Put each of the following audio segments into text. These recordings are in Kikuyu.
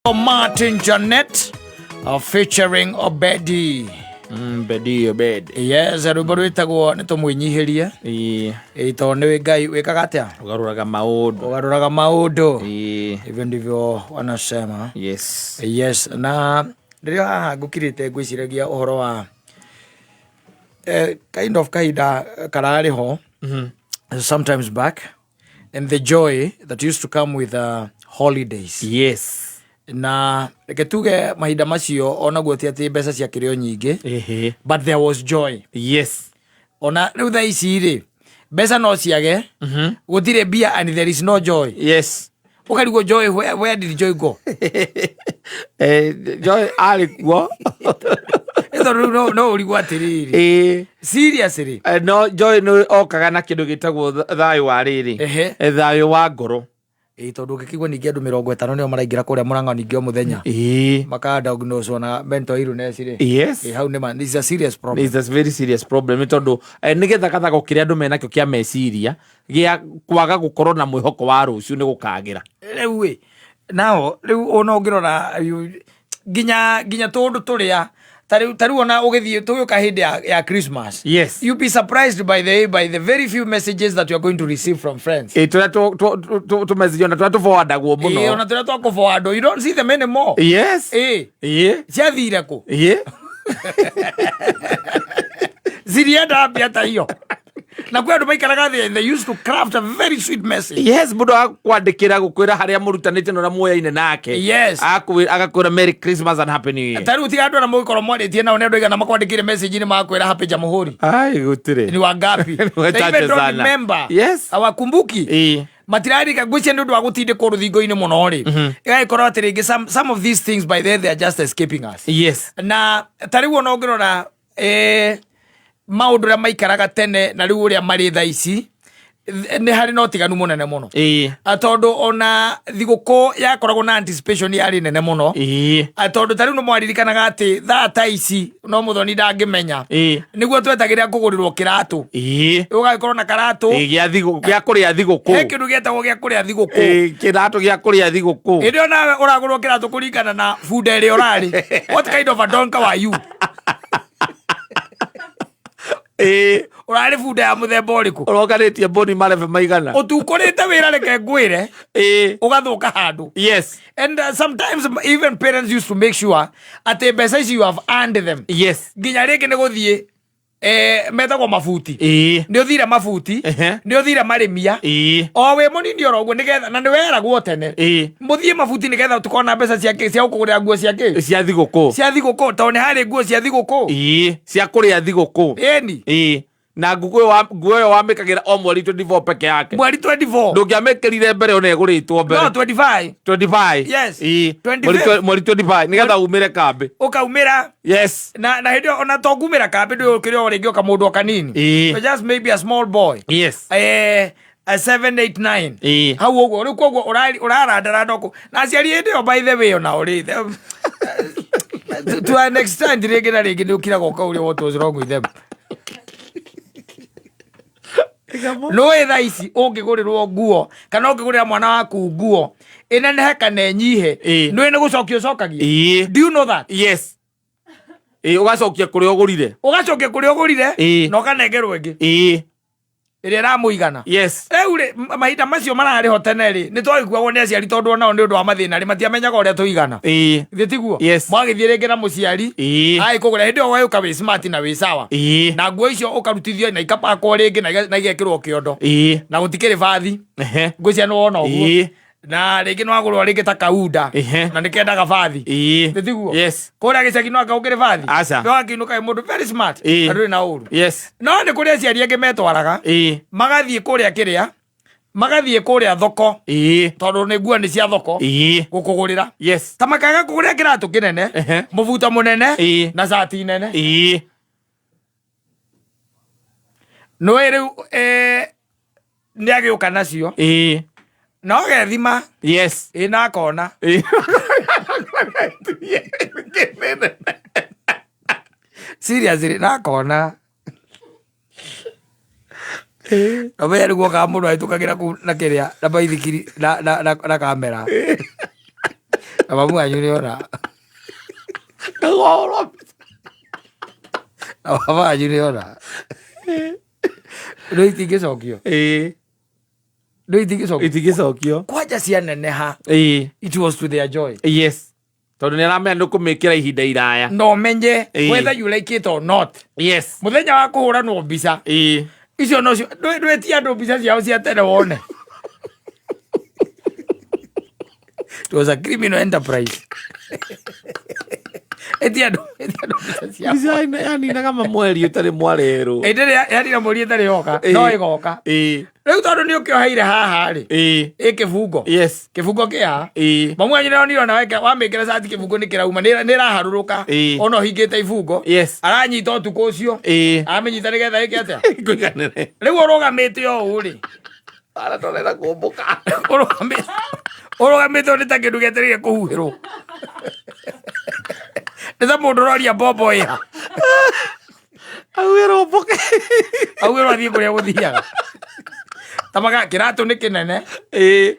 Martin Janet featuring Obedi. Bedi Obed. Yes, rwĩmbo rwĩtagwo nĩ tũmwĩnyihĩrie. Ĩĩ. Ĩĩ, tondũ nĩwe Ngai wĩkaga atĩa? Ũgarũraga maũndũ. Ũgarũraga maũndũ. Ĩĩ. Hivyo ndivyo wanasema. Yes. Yes, na rĩrĩa haha ngũkirĩte ngwĩciragia ũhoro wa kind of kahinda kararĩ ho sometimes back and the joy that used to come with holidays. Yes. Na reke tuge mahinda macio onaguo ti atĩ mbeca ciakĩrĩ o nyingĩ, Ehe. but there was joy. Yes. Ona rĩu thaa ici rĩ, mbeca no ciage, gũtirĩ mbia and there is no joy. Yes. Ũkarigwo joy, where did joy go? Joy arĩ kuo. Ĩ tondũ rĩu no ũrigwo atĩrĩrĩ, Ĩĩ. seriously? No joy nĩ okaga na kĩndũ gĩtagwo thayũ wa rĩrĩ. Ehe. Thayũ wa ngoro. Ĩ tondũ ũngĩkĩigua ningĩ andũ 50 nĩo maraingĩra kũrĩa Mũrang'a ningĩ o mũthenya, Ĩĩ. makadiagnoswo na mental illness rĩ. Yes. Ĩ hau nĩma, it's a serious problem. It's a very serious problem nĩ tondũ nĩ gĩthagathago kĩrĩa andũ menakĩo kĩa meciria gĩa kwaga gũkorwo na mwĩhoko wa rũciũ nĩ gũkagĩra. Rĩu ĩ nao rĩu ona ũngĩrora nginya tũndũ tũrĩa ta rĩu ona ũgĩthiĩ tũgĩũka hĩndĩ ya Christmas, Yes. you be surprised by the very few messages that you are going to receive from friends. Ĩ tũrĩa tũmessage ona tũrĩa tũforwardagwo Ĩ, mũno. ona tũrĩa twakũforwardwo, you don't see them anymore. Yes. Ĩ Ĩ. ciathire kũ? Ĩ. Zilienda mbia ta hiyo? Na kwĩ andũ maikaraga thĩ, they used to craft a very sweet message. Yes, mũndũ agakwandĩkĩra gũkwĩra harĩa mũrutanĩte na ũrĩa muoyaine nake. Yes. Agakwĩra Merry Christmas and Happy New Year. Ta rĩu tiga andũ arĩa mũgĩkorwo mwarĩtie nao nĩ andũ aigana makwandĩkĩire message nĩ makwĩra happy Jamhuri? Ai, gũtirĩ. Ni wangapi? Ni They even wachache don't sana. remember. Yes. Hawakumbuki. Ĩ. Matirarika ngwĩciria nĩ ũndũ wa gũtindĩkwo rũthingo-inĩ mũno rĩ, ĩgagĩkorwo atĩ rĩngĩ some of these things by then they are just escaping us. Yes. Na ta rĩu ona ũngĩrora maũndũ ũrĩa maikaraga tene na rĩu ũrĩa marĩ thaa ici, nĩ harĩ na ũtiganu mũnene mũno. Ĩ. Tondũ ona thigũkũ yakoragwo na anticipation yarĩ nene mũno. Ĩ. Tondũ ta rĩu nĩ mwaririkanaga atĩ thaa ta ici no mũthoni ndangĩmenya, Ĩ. nĩguo twetagĩrĩra kũgũrĩrwo kĩratũ. Ĩ. Ũgagĩkorwo na karatũ. Ĩ, gĩa kũrĩa He thigũkũ. kĩndũ gĩetagwo gĩa kũrĩa thigũkũ. Ĩ, kĩratũ gĩa kũrĩa thigũkũ. Hĩndĩ ĩyo nawe ũragũrwo kĩratũ kũringana na bunda ĩrĩa ũrarĩ. What kind of a donkey were you? Ĩ. Ũrarĩ bunda ya mũthemba ũrĩkũ? Ũrokanĩtie mbũni marebe maigana? Ũtukũrĩte wĩra, reke ngwĩre, Ĩ. ũgathũka handũ. Yes. And sometimes even parents used to make sure atĩ mbeca ici you have earned them. Yes. Nginya rĩngĩ nĩ gũthiĩ metagwo mabuti. Ĩ. Nĩ ũthire mabuti, nĩ ũthire marĩmia, Ĩ. o wĩ mũnini oro ũguo, nĩgetha na nĩ weragwo tene Ĩ. mũthiĩ mabuti nĩgetha tũkona mbeca cia kĩ, cia gũkũgũrĩra nguo cia kĩ, cia thigũkũ. Cia thigũkũ, tondũ nĩ harĩ nguo cia thigũkũ. Ĩ, cia kũrĩa thigũkũ. Ĩni. Ĩ, na nguo ĩyo wamĩkagĩra o mweri 24 peke yake. Mweri 24. Ndũngĩamĩkĩrire mbere ona ĩgũrĩtwo mbere. No 25. 25. Yes. Ĩ. 25. Mweri 25 nĩgetha umĩre kambĩ. Ũkaumĩra. Yes. Na hĩndĩ ĩyo ona to kumĩra kambĩ ndũĩ ũkĩrĩ o rĩngĩ o kamũndũ o kanini. Ĩ. You're just maybe a small boy. Yes. A 7 8 9. Ĩ. Hau ũguo rĩu koguo ũrarandaranda kũ na aciari hĩndĩ ĩyo, by the way, onao rĩ, to an extent rĩngĩ na rĩngĩ nĩ ũkiraga ũkauria what was wrong with them. Nũĩ thaa ici ũngĩgũrĩrwo nguo kana ũngĩgũrĩra mwana waku nguo ĩnenehe kana ĩnyihe, Ĩ. nũĩ nĩ gũcokia ũcokagia? Ĩ. Do you know that? Yes. Ĩ, ũgacokia kũrĩa ũgũrire. Ũgacokia kũrĩa ũgũrire. Ĩ. Na ũkanengerwo ĩngĩ Ĩ. ĩrĩa ĩramũigana. Yes. Rĩu rĩ, mahinda macio mararĩ ho tene rĩ, nĩ twagĩkuagwo nĩ aciari tondũ onao nĩ ũndũ wa mathĩna rĩ, matiamenyaga ũrĩa tũigana. Ĩ. Githĩ tiguo? Yes. Mwagĩthiĩ rĩngĩ na mũciari Ĩ. agĩkũgũra hĩndĩ ĩyo ũgagĩũka wĩ smart na wĩ sawa. Ĩ. Na nguo icio ũkarutithio na ikapakwo rĩngĩ na igekĩrwo kĩondo. Ĩ. Na gũtikĩrĩ bathi. Ehe. Ngwĩciria nĩ wona ũguo. Ĩ. Na rĩngĩ nĩ wagũrwo rĩngĩ ta kaunda na nĩ kendaga bathi. Ĩ. Githĩ tiguo? Yes. Kũrĩa gĩcagi no anga ũkĩrĩ bathi. Aca. No akĩinũka wĩ mũndũ very smart. Ĩ. Na ndũrĩ na ũru. Yes. No nĩ kũrĩ aciari angĩ metwaraga, Ĩ. magathiĩ kũrĩa kĩrĩa, magathiĩ kũrĩa thoko, Ĩ. tondũ nĩ nguo nĩ cia thoko, Ĩ. gũkũgũrĩra. Yes. Ta makaga kũgũrĩra kĩratũ kĩnene, mũbuto mũnene, Ĩ. na cati nene. Ĩ. Nĩũĩ rĩu nĩ agĩũka nacio Ĩ. na ũgethima. Yes. Ĩ, na akona. Ĩ. Seriously, na akona Kamenya nĩguo kaga mũndũ ahĩtũkagĩra kũu na kĩrĩa na baithikiri na kamera. Na mamu wanyu nĩ ona. Kagorwo. Na baba wanyu nĩ ona. Rĩu itingĩcokio. Ĩĩ. Rĩu itingĩcokio. Itingĩcokio. Kwanja cianeneha. Ĩĩ. It was to their joy. Yes. Tondũ nĩ aramenya nĩ kũmĩkĩra ihinda iraya. Na ũmenye Ĩĩ. whether you like it or not. Yes. Mũthenya wa kũhũranwo mbica. Ĩĩ. Icio nocio ndwĩtie andũ mbica ciao cia tene wone. It was a criminal enterprise. Etia andũ mbica ciao. Mbica yaninaga mamweri ũtarĩ mwarerwo. Ĩndĩ yarira mweri ĩtarĩ yoka, Ĩĩ. no ĩgoka. Ĩĩ. Rĩu tondũ nĩ ũkĩoheire haha rĩ, Ĩĩ. ĩ kĩbungo. Yes. Kĩbungo kĩ haha. Ĩĩ. Mamu wanyu nĩonire ona wamĩkĩra cati kĩbungo nĩ kĩrauma, nĩ ĩraharũrũka. Ĩĩ. Ona ũhingĩte ibungo. Yes. Aranyita ũtukũ ũcio. Ĩĩ. Amĩnyita nĩgetha ĩke atĩa? Kũiganĩre. Rĩu ũrũgamĩte o ũũ rĩ. Aratwarĩra kũmbũka. Ũrũgamĩte nĩ ta kĩndũ gĩetereire kũhuhĩrwo. Nĩ ta mũndũ ũroria mbombo ĩha. Augĩrwo mbũke. Augĩrwo athiĩ kũrĩa gũthiaga. Tamaga kĩratũ nĩ kĩnene. Ĩĩ.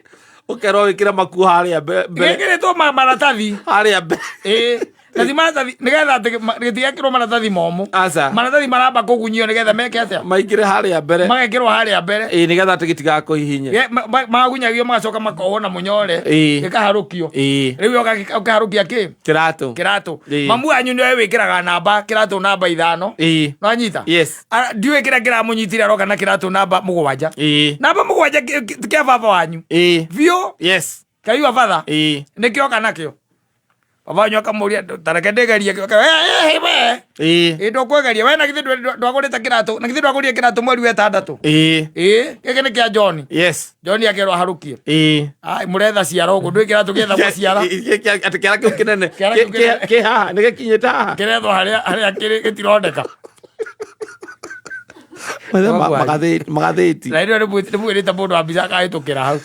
Ũkerwo wĩkĩre makuo harĩa mbere. Gĩkĩrĩtwo maratathi. Harĩa mbere. Ĩĩ. Na ti maratathi nĩgetha atĩ gĩtigekĩrwo maratathi momũ. Aca. Maratathi maramba kũgunyio nĩgetha meke atĩa? Maingĩre harĩa mbere. Magekĩrwo harĩa mbere. Ĩĩ nĩgetha atĩ gĩtigakũhihinye. Magunyagio magacoka makohwo na mũnyore. Ĩĩ. Gĩkaharũkio. Ĩĩ. Rĩu ũkaharũkia kĩ? Kĩratũ. Kĩratũ. Ĩĩ. Mamu wanyu nĩwe wĩkĩraga namba kĩratũ namba 5. Ĩĩ. Nwanyita? Yes. Ndiũĩ kĩrĩa kĩramũnyitire aroka na kĩratũ namba 7. Ĩĩ. Namba 7 kĩa baba wanyu. Ĩĩ. Biũ. Yes. Kĩayua batha. Ĩĩ. Nĩkĩo oka nakĩo. Baba wanyu akamũria tareke ndĩgerie kĩo. We. Ĩĩ. Ĩ ndũkwĩgeria we na githĩ ndwagũrĩte kĩratũ na githĩ ndwagũrire kĩratũ mweri wa 6. Ĩĩ. Ĩ gĩkĩ nĩ kĩa John. Yes. John akerwo aharũkie. Ĩĩ. Ai mũretha ciara ũguo ndwĩ kĩratũ gĩethagwo ciara. Atĩ kĩara kĩu kĩnene. Kĩara kĩu kĩnene. Kĩ haha nĩ gĩkinyĩte haha. Kĩrethwo harĩa kĩrĩ gĩtironeka. Magathĩti. Na rĩu nĩ mwĩrĩte mũndũ wa mbica akahĩtũkĩra hau.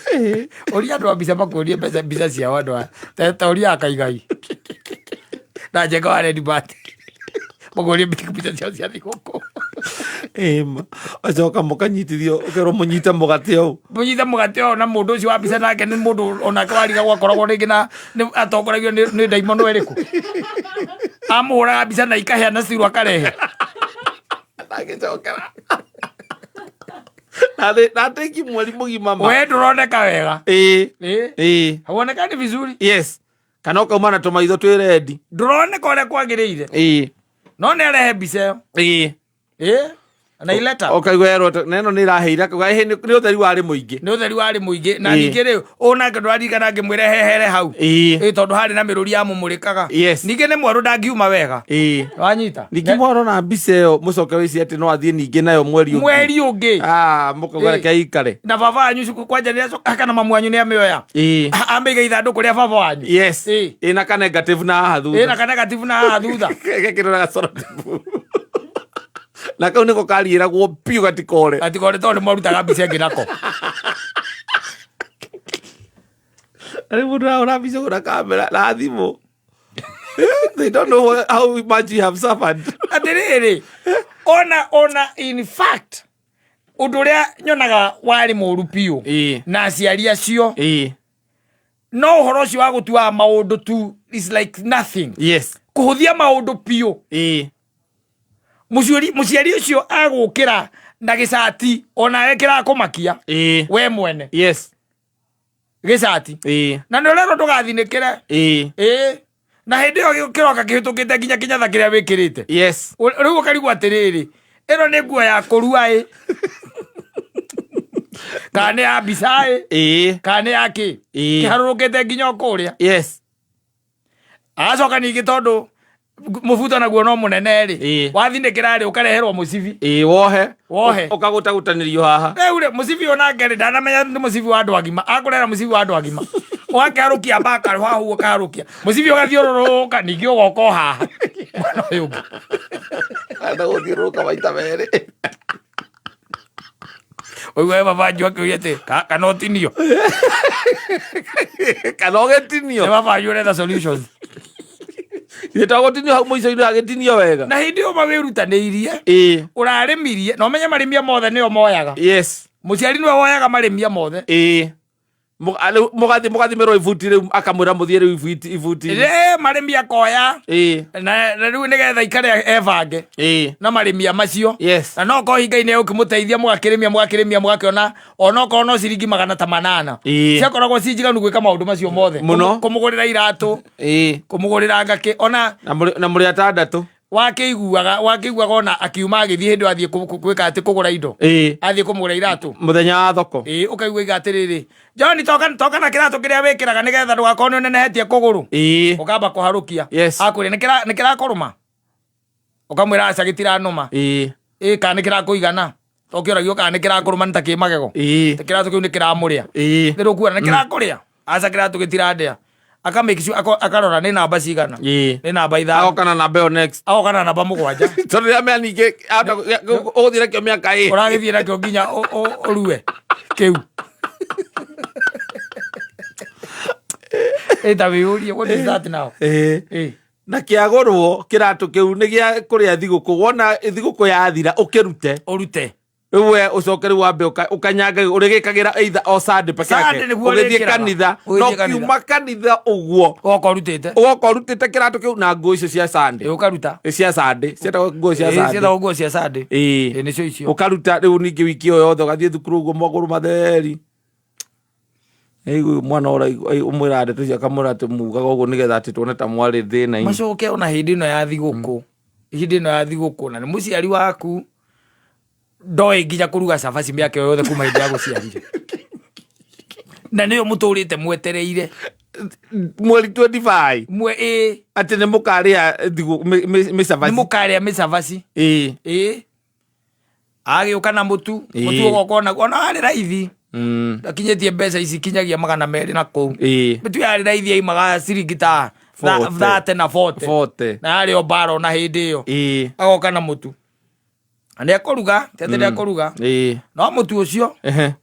Ũria andũ a mbica makuonie mbeca mbica ciao andũ aya. Ta ũria akaigai. Na Njenga wa Red Bat. Makuonie mbica ciao cia thigũkũ. Ĩma. Acoka mũkanyitithio ũkerwo mũnyite mũgate ũũ. Mũnyite mũgate ũyũ na mũndũ ũcio wa mbica nake nĩ mũndũ onake warigagwo akoragwo rĩngĩ na atongoragio nĩ ndaimono ĩrĩkũ. Amũhũraga mbica na ikahĩa na ciru akarehe. Ndangĩcokera. Na teki mweri mũgima ma. We ndũroneka wega. Ĩĩ. Ĩĩ. Ĩĩ. Hauonekani vizuri. Yes. Kana ũkauma na tũmaitho twĩ rendi. Ndũroneka ũrĩa kwagĩrĩire. Ĩĩ. No nĩ arehe mbica ĩyo. Ĩĩ. Ĩĩ. Na ileta. Ũkaigua erwo na ĩno nĩ ĩraheire akauga ĩhĩ nĩ ũtheri warĩ mũingĩ. Nĩ ũtheri warĩ mũingĩ na Ĩĩ. ningĩ rĩ ũũ nake ndũraririkana ngĩmwĩra hehere hau. Ĩĩ. Ĩĩ tondũ harĩ na mĩrũri yamũmũrĩkaga. Yes. Ningĩ nĩ mwerũ ndangiuma wega. Ĩĩ. Wanyita. Ningĩ mwarora mbica ĩyo mũcoke wĩcirie atĩ no athiĩ ningĩ nayo mweri ũngĩ. Mweri ũngĩ. Ah, mũkauga Ĩĩ. reke aikare. Na baba wanyu cuku kwanja nĩ acoka kana mamu wanyu nĩ amĩoya. Ĩĩ. Amĩiga ithandũkũ rĩa baba wanyu. Yes. Ĩĩ. Ĩna ka negative na haha Ĩĩ na thutha. ka negative na haha thutha. Gekĩrwo na gacorotĩbu. Na kau nĩko kariĩragwo biũ gatikore. Gatikore tondũ nĩ marutaga mbica ĩngĩ nako. Rĩu mũndũ arahũra mbica ũguo na kamera na thimũ. They don't know how much you have suffered. Atĩrĩrĩ, ona in fact ũndũ ũrĩa nyonaga warĩ mũru biũ Ĩĩ. na aciari acio Ĩĩ. no ũhoro ũcio wa gũtuaga maũndũ tu is like nothing. Yes. Kũhũthia maũndũ biũ. Ĩĩ. Mũciari ũcio agũkĩra na gĩcati onawe kĩrakũmakia. Ĩĩ. We mwene. Yes. Gĩcati. Ĩĩ. Na nĩ ũrerwo ndũgathinĩkĩre. Ĩĩ. Ĩĩ. Na hĩndĩ ĩyo kĩroka kĩhĩtũkĩte nginya kĩnyatha kĩrĩa wĩkĩrĩte. Yes. Rĩu ũkarigwo atĩrĩrĩ, ĩno nĩ nguo ya kũrua ĩ. Kana nĩ ya mbica ĩ. Ĩĩ. Kana nĩ ya kĩ. Ĩĩ. Kĩharũrũkĩte nginya o kũrĩa. Yes. Agacoka ningĩ tondũ mũbuto naguo no mũnene rĩ. Ĩĩ. Wathinĩkĩra rĩ ũkareherwo mũcibi. Ĩĩ wohe. Wohe. Ũkagũtagũtanĩrio haha. Rĩu rĩ mũcibi ũyũ nake rĩ ndanamenya nĩ mũcibi wa andũ agima. Akũrehera mũcibi wa andũ agima. Ũgakĩharũkia mbaka haha ũguo ũkaharũkia. Mũcibi ũgathiũrũrũka ningĩ ũgoka o haha. Mwana ũyũ ũngĩ. Enda gũthiũrũrũka maita merĩ. Ũigua baba wanyu akĩũria atĩ kana ũtinio. Kana ũgĩtinio. Nĩ baba wanyu ũretha solutions. Ithe to gũtinio hau mũico-inĩ agĩtinio wega. Na hĩndĩ ĩyo mawĩrutanĩirie. Ĩĩ. Ũrarĩmirie na ũmenye marĩmia mothe nĩo moyaga. Yes. Mũciari nĩwe woyaga marĩmia mothe. Ĩĩ. Mũgathiĩ mũgathimĩrwo ibuti rĩu, akamwĩra mũthiĩ rĩu ibuti ibuti. Ĩ, marĩmi akoya. Na na rĩu nĩgetha ikare ebange na marĩmia macio. Na no korwo hingai nĩ ũkĩmũteithia, mũgakĩrĩmia, mũgakĩrĩmia, mũgakĩona onokorwo no ciringi 800 ciakoragwo ci njiganu gwĩka maũndũ macio mothe. Mũno. Kũmũgũrĩra iratũ, kũmũgũrĩra ngakĩ ona. Na mũrĩ atandatũ. Wakĩiguaga ona akiuma agĩthiĩ hĩndĩ ĩyo athiĩ gwĩka atĩ kũgũra indo, athiĩ kũmũgũra iratũ. Mũthenya wa thoko. Ĩĩ, ũkaigua iga atĩrĩrĩ, John, toka, toka na kĩratũ kĩrĩa wĩkĩraga nĩgetha ndũgakorwo nĩ ũnenehetie kũgũrũ. Ũkamba kũharũkia. Akwĩre nĩ kĩrakũrũma, ũkamwĩra aca, gĩtiranũma. Ĩ kana nĩ kĩrakũigana? Tokĩũragio kana nĩ kĩrakũrũma, nĩ ta kĩ magego. Ta kĩratũ kĩu nĩ kĩramũrĩa. Nĩ rũkuona nĩ kĩrakũrĩa? Aca, kĩratũ gĩtirandĩa. Akamake sure akarora nĩ namba cigana. Nĩ namba 5. Agoka na namba ĩyo next. Agoka na namba 7. Tondũ rĩrĩa mĩa ningĩ ũgũthiĩ nakĩo mĩaka ĩ. Ũragĩthiĩ nakĩo nginya ũrue kĩu. Ĩ ta wĩyũrie, what is that now? Ĩ. Na kĩagũrwo kĩratũ kĩu nĩ gĩa kũrĩa thigũkũ. Wona thigũkũ yathira, ũkĩrute. Ũrute. Rĩu we ũcoke rĩu wambe ũkanyanga, ũrĩgĩkagĩra either o Sunday peke yake. Sunday nĩguo ũgĩthiĩ ũrĩkĩraga. Kanitha. Ũgĩthiĩ No kanitha. kiuma kanitha ũguo, ũgoka ũrutĩte. Ũgoka ũrutĩte kĩratũ kĩu na nguo icio cia Sunday. Ĩ, ũkaruta. Ĩ, cia Sunday, cietagwo nguo cia Ĩ, Sunday. Ciĩtagwo nguo cia Sunday. Ĩ, nĩcio icio. Ũkaruta rĩu ningĩ wiki ĩyo yothe ũgathiĩ thukuru ũguo magũrũ matheri. Ĩgu mwana ũmwĩra ndeto icio, akamwĩra atĩ mugaga ũguo nĩgetha atĩ tuone ta mwarĩ thĩna-inĩ. Macoke ona hĩndĩ ĩno ya thigũkũ, hĩndĩ ĩno ya thigũkũ, na nĩ mũciari waku ndoĩ nginya kũruga cabaci mĩaka ĩyo yothe kuma hĩndĩ ya gũciarire, na nĩyo mũtũrĩte mwetereire. Mweri 25. Mwe ĩ. Atĩ nĩ mũkarĩa nĩ mĩcabaci. Mũkarĩa mĩcabaci. Ĩ, agĩũka na mũtu. Mũtu ũgoka ona ona warĩ raithi. Ndakinyĩtie mbeca ici kinyagia 200 na kũu. Mĩtu yarĩ raithi, yaimaga ciringi ta 40. 30 na 40. 40. Na yarĩ o mbara ona hĩndĩ ĩyo. Agoka na mũtu na nĩ ekũruga, ti atĩ ndekũruga, no mũtu ũcio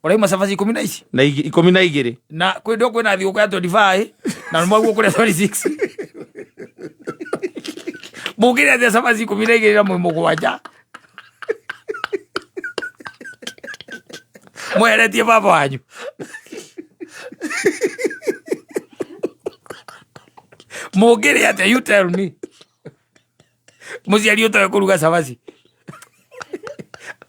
ũraima cabaci 10 na ici. Na 12. Na kwĩ ndå kwĩna thigũkũ ya 25 na nĩ mwaguo kũrĩa 26, mũngĩrĩa atĩa cabaci 12 na mwĩ 7 mweheretie baba wanyu? Mũngĩrĩa atĩa? You tell me, mũciari ũtoĩ kũruga cabaci,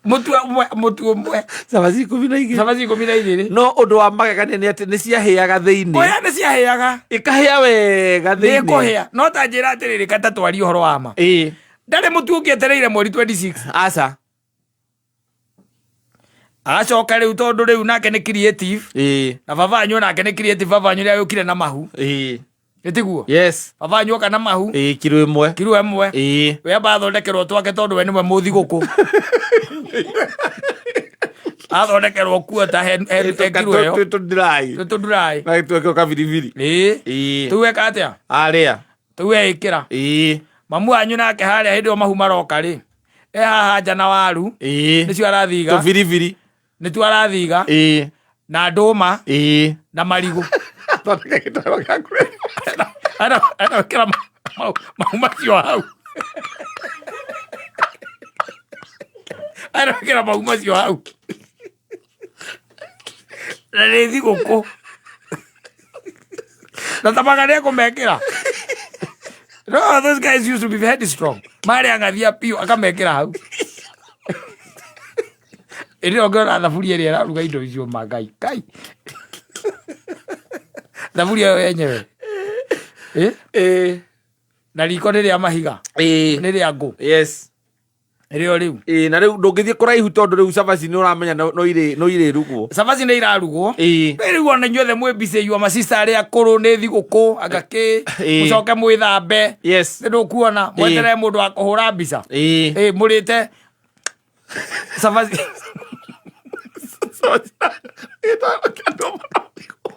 mũtu ũmwe, mũtu ũmwe. Cabaci 12. Cabaci 12. No ũndũ wa magegania nĩ atĩ nĩ ciahĩaga thĩinĩ. Oya, nĩ ciahĩaga. Ikahĩa wega Nĩ thĩinĩ. kũhĩa, no ta njĩra atĩrĩrĩ, kata twarie ũhoro wa ma, ndarĩ mũtu ũngĩetereire mweri 26. Aca. Agacoka rĩu, tondũ rĩu nake nĩ creative, na baba wanyu nake nĩ creative, baba wanyu nĩ agĩũkire na mahu. Ĩtiguo? Yes. Baba wanyu oka na mahu. Kiro 1. Kiro 1. We amba athondekerwo twake, tondũ we nĩwe mũthigũkũ, athondekerwo kuota he kiro ĩyo. Twĩtũndiraĩ. Tũtũnduraĩ. Na twekĩrwo kabiribiri. Rĩu weka atĩa? Arĩa. Rĩu eĩkĩra. Mamu wanyu nake harĩa hĩndĩ ĩyo mahu maroka rĩ, e haha nja na waru. Nĩcio arathiga. Tũbiribiri. Nĩtuo arathiga. Na ndũma. Na marigũ. Thondeka gĩtaro gĩa kũrĩa. Anawekera mahu macio hau, anawekera mahu macio hau, na nĩ thigũkũ, na tamaga nĩ ekũmekĩra. No, those guys used to be headstrong, marĩ ang'athia piũ, akamekĩra hau. Ĩrĩa ũngĩona thaburia ĩrĩa ĩraruga indo icio, mangai kai, thaburia ĩyo yenyewe. Na riko nĩ rĩa mahiga. Nĩ rĩa ngũ. Rĩo rĩu. Na rĩu ndũngĩthiĩ kũraihu, tondũ rĩu cabaci nĩ ũramenya no irĩrugwo. Cabaci nĩ irarugwo. Rĩu ona inyuothe mwĩ busy, yua macista arĩa akũrũ, nĩ thigũkũ anga kĩ. Mũcoke mwĩthambe. Nĩ ndũkuona mweterere mũndũ wa kũhũra mbica. Ĩ, mũrĩte cabaci. Gĩtaro kĩa ndũma na marigũ.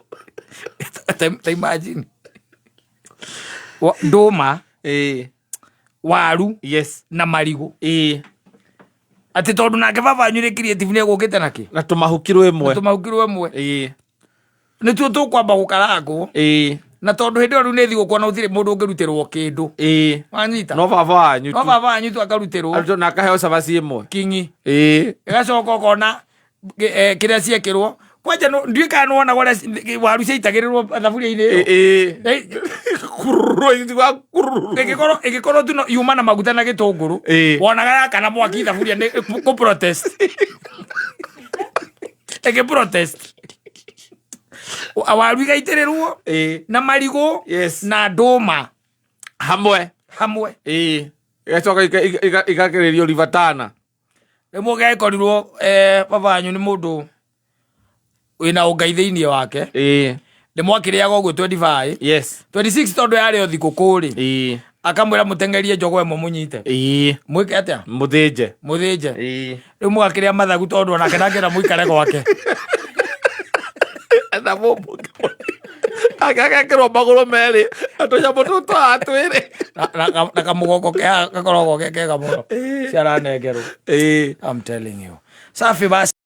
Ta imagine ndũma, waru na marigũ, atĩ tondũ nake baba wanyu nĩ creative, nĩ egũkĩte nakĩ. Na tũmahu kiro 1. Tũmahu kiro 1. Nĩtuo tũkwamba gũkarangwo. Na tondũ hĩndĩ ĩyo rĩu nĩ thigũkũ na gũtirĩ mũndũ ũngĩrutĩrwo kĩndũ. Wanyita? No baba wanyu no tu. Baba wanyu tu akarutĩrwo. Arutwo na akaheo cabaci 1. Kingi. Ĩgacoka ũkona kĩrĩa ciekĩrwo. Kwanja ndiũĩ kana nĩwonaga ũrĩa waru ciaitagĩrĩrwo thaburia-inĩ ĩyo. Ĩĩ. Eh, Kururu, ĩgĩtigwa kururu. Ĩngĩkorwo tu yuma na maguta na gĩtũngũrũ, wonaga yakana mwaki thaburia nĩ kũ protest, ĩgĩ protest. Waru igaitĩrĩrwo na marigũ na ndũma Hamwe. Hamwe. Ĩĩ, igacoka igakĩrĩrio ribatana. Rĩmwe ũgĩkorirwo baba wanyu nĩ mũndũ wĩna ũngai thĩinĩ wake, nĩ mwakĩrĩaga ũguo 25, 26, tondũ yarĩ o thigũkũ rĩ, akamwĩra mũteng'erie njogoo ĩmwe mũnyite. Mwĩke atĩa? Mũthĩnje. Mũthĩnje. Rĩu mũgakĩrĩa mathagu, tondũ onake ndangĩenda mũikare gwake. Na mũmbunge agekĩrwo magũrũ merĩ na tũnyamũ tũtũ twa twĩrĩ. Na kamũgongo gakoragwo ke kega mũno, ciaranengerwo. Ĩĩ. I'm telling you. Safi basi.